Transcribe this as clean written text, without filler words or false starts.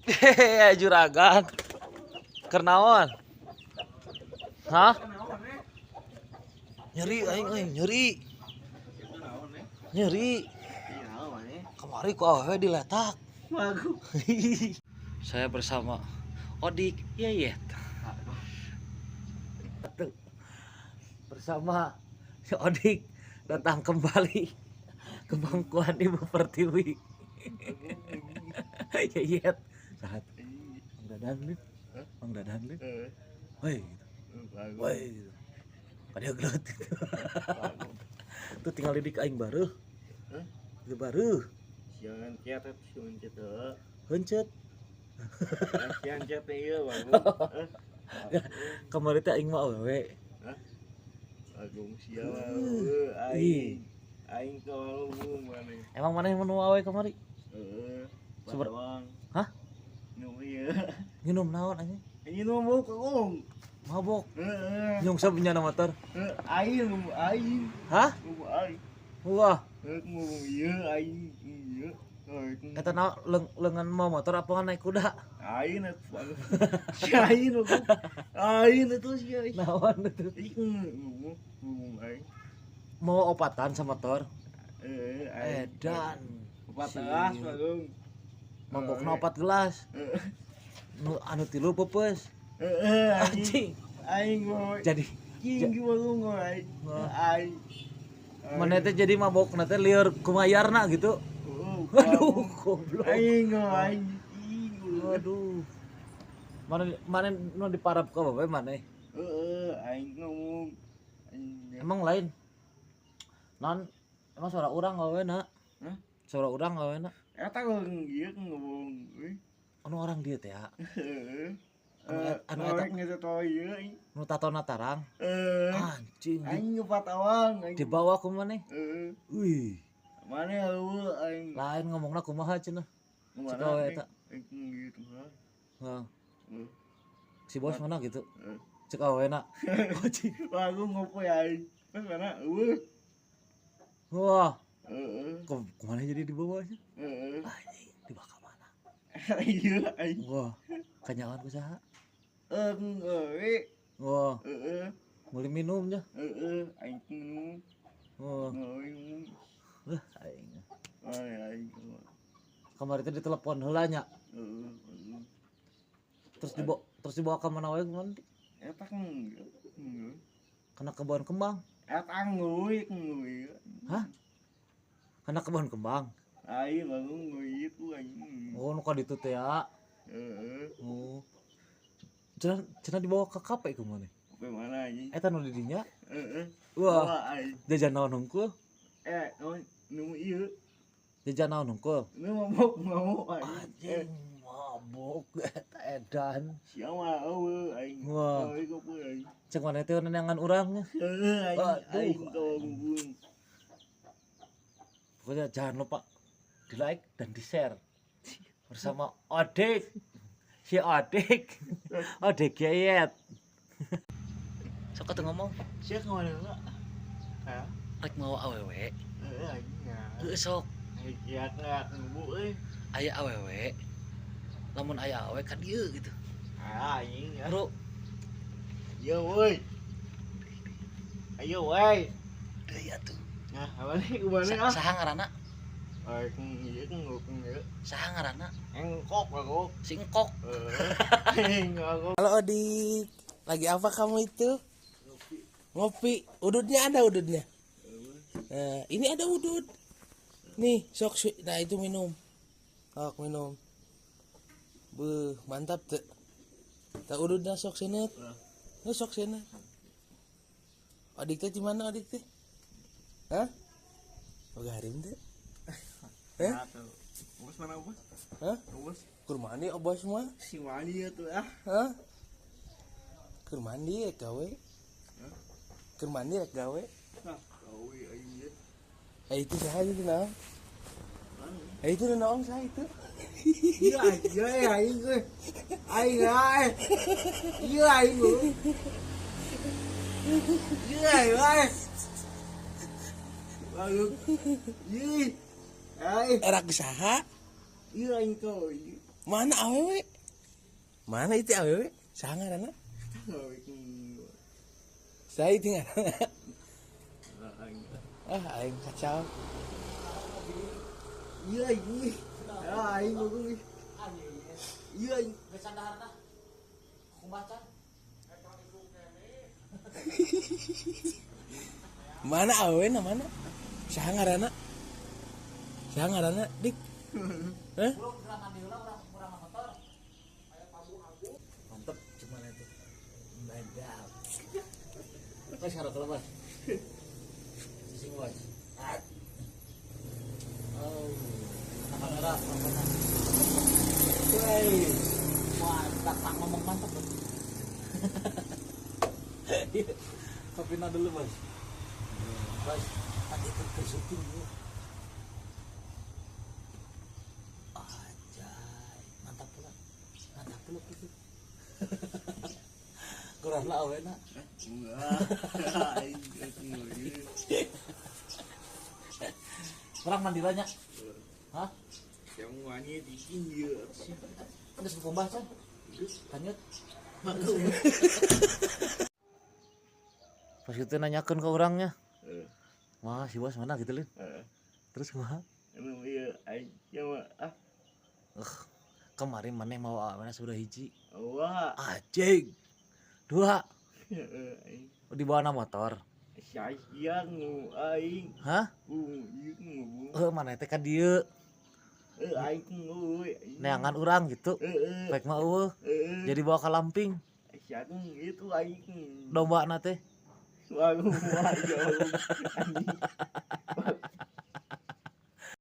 Hehehe, juragan. Keur naon? Hah? Nyeri aing euy, nyeri. Nyeri. Kamari ku awewe diletak. Saya bersama Odik Yeyet. Tuh. Bersama si Odik datang kembali ke bangkuan Ibu Pertiwi. Yeyet. Sahat. Mang Dadan lip. Mang Dadan lip. Woi gitu. Woi gitu. Pada gelut gitu. Tuh tinggal didik aing bareuh. Itu bareuh. Jangan kiat siun kitu. Heuncet. Kasihan kiat ieu bagus. Kamari teh aing mah awewe. Agung sia mah aing. Aing ka walungung maneh. Emang maneh nu awewe kamari? Heeh. Super. Hah? Nu ieu. Nginum naon anjing? Anjing nu mabok agung. Mabok. Heeh. Nyungsep nya motor. Aing ngomong aing. Hah? Ngomong aing. Wah, Heuh ngomong ieu aing ieu. Eta naon leungeun mau motor apa naik kuda? Aing atuh. Si aing aku. Aing atuh si aing. Naon itu? Ih ngomong ngomong aing. Mau opatan sama motor. Heeh aing. Edan. Opat gelas agung. Mabokna opat gelas. Nu anu tilu peupeus. Heeh Anjing. Aing ngomong. Jadi King gimana aing. Aing. Mana teh jadi mabokna teh lieur kumayarna gitu. Aduh, goblok. Aing aing. Aduh. Mana mana nu diparap ka bae mana? Heeh, aing ngomong. Emang lain. Non, emang suara urang awewe na? Hah? Suara urang awewe na? Eta ieu ngomong euy. Anu orang dieu teh ya. Heeh. Anu eta geus tau ieu. Nu tatona tarang. Heeh. Anjing. Aing ngepat awang aing. Dibawa ku maneh. Heeh. Wih. Maneh eueuh aing. Lain ngomongna kumaha cenah? Cek awewe eta. Aing gitu ha. Heeh. Si bos mana gitu? Cek awewe na. Anjing. Wah, aku ngopo ya aing. Pas mana eueuh. Wah. Heeh. Kemana jadi dibawanya? Heeh. Anjing, dibawa ka mana? Iya aing. Wah, kanyawan ku saha? Heeh. Wah. Heeh. Meuli minumnya. Heeh, aing minum. Wah. Aing. Wah, aing. Aing. Kamari teh ditelepon heula nya. Heeh. Terus dibawa ka mana wae kumaha? Eta kan. Kana kebon kembang. Eta nguy nguy. Hah? Kana kebon kembang. Aing bangun nguy itu aing. Oh, nu ka ditu teh ya. Heeh. Oh. Cenah cenah dibawa ka kape kumaha? Ke mana anjing? Eta nu di dinya? Heeh. Wah, jajan naon hungkul? Eh, nu ieu. Jajan naon hungkul? Nu mabok mau aing. Anjing, mabok eta edan. Sia mah eueuh aing. Wah. Eueuh gopo aing. Cek maneh teh neangan urang nya. Heeh aing. Aduh. Aing kawangun. Pokoknya jangan lupa di like dan di share bersama Odik. Si Odik. Odik Yeyet. Sok atuh ngomong. Sia ka mana heula? Hah? Rek mau awewe. Heeh aing. Heuh sok. Aing kiat ngubu euy. Aya awewe. Lamun aya awewe ka dieu gitu. Ah anjing ya. Bro. Yo woi. Ayo woi. Deui atuh. Nah, apa nih kemana ah? Saha ngaranna? Aing ieu ngukung ieu. Saha ngaranna? Engkok aku. Si Engkok. Heeh. Aku. Halo Odik, lagi apa kamu itu? Ngopi. Ududnya ada ududnya? Nah, ini ada udud. Nih, sok nah itu minum. Sok minum. Beuh, mantap tuh. Tak ududnya sok senet. Nah, sok senet. Odik teh di mana Odik teh? Hah? Boga harim teh? Eh? Bos mana bos? Hah? Bos. Keur mandi oh bos mah? Si mandi atuh ah. Hah? Keur mandi rek gawe. Keur mandi rek gawe. Nah, gawe aing ieu. Eh itu saha itu naon? Eh itu naon saha itu? Iya, iya aing euy. Aing aing. Iya aing. Iya aing. Lalu. Ih. Aing. Era saha? Iya aing kau. Mana awewe? Mana itu awewe? Saha ngaranna? Saya itu ngaranna. Ah, aing kacau. Iya aing. Ah, aing ngomong. Iya aing. Geus sandaharna. Kumaha can? Mana awewe na mana? Saha ngaranna? Saha ngaranna, Dik? Hah? Mantep cuman itu. Mantap. Bos harap kalau bos. Sising bos. Oh, kamera kamera. Woi, mantap, tak ngomong mantap bos. Kopina dulu bos. Bos, tadi itu ke syuting bu. Anjay, mantap pula gitu. Kurang lah awena. Aing. Kurang mandilanya. Hah? Yang wangi tinggi ieu. Geus kumbah can? Lanjut. Pas itu nanyakeun ke orangnya. Wah, si bos mana gitu, Lin. Terus kumaha? Emang iya aing mah ah. Kemarin maneh mau awena sudah hiji. Wah. Anjing. Dua. Aing. Dibawa na motor. Sayang aing. Hah? Ieu Maneh teh ka dieu. Aing euy. Neangan urang gitu. Heeh. Rek mah eueuh. Jadi bawa ke lamping. Siang itu aing. Domba na teh. Waduh, wah, jauh. Anjing.